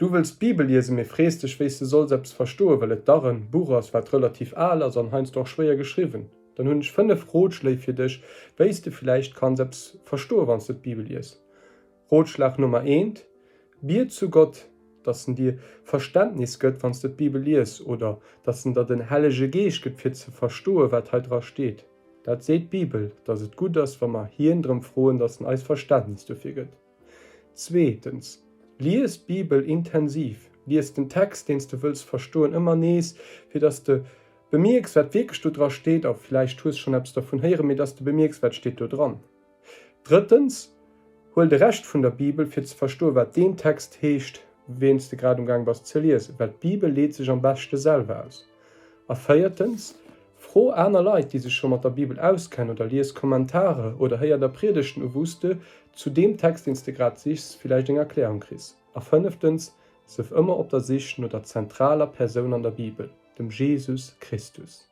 Du wëlls d'Bibel liesen, mee frees dech wéis de solls eppes verstoen, well et dach en Buch ass wat relativ al ass an heiansdo och schwéier geschriwwen. Dann hunn ech 5 Rotschléi fir dech, wéis de villäicht kanns eppes verstoen wanns de d'Bibel lies. Rotschlag Nummer eent, Biet zu Gott, dass en dir Verständnis gëtt wanns de d'Bibel lies oder dass en der den Hellege Geescht gëtt fir ze verstoen wat hei dra steet. Dat seet d'Bibel, dass et gutt ass wa mer hien drëm froen, dass en eis Verständnis dofir gëtt. Zweetens, lies d'Bibel intensiv. Lies den Text, deen s de wëlls verstoen, ëmmer nees, fir dass de bemierks, wat wierklech do dra steet, a vläicht hues schonn eppes dervun héieren, mee dass de bemierks, wat steet do dran. Drëttens, huel de Rescht vun der Bibel, fir ze verstoen, wat deen Text heescht, ween s de grad umgaang bass ze liesen, well d'Bibel leet sech am beschte selwer aus. A véiertens, Fro aner Leit, déi sech scho mat der Bibel auskennen, oder lies Kommentare oder héier der Priedegten u wou s de zu deem Text, deen s de grad sichs, villäicht eng Erklärung kriss. A fënneftens, sëff ëmmer op der Sich no der zentraler Persoun an der Bibel, dem Jesus Christus.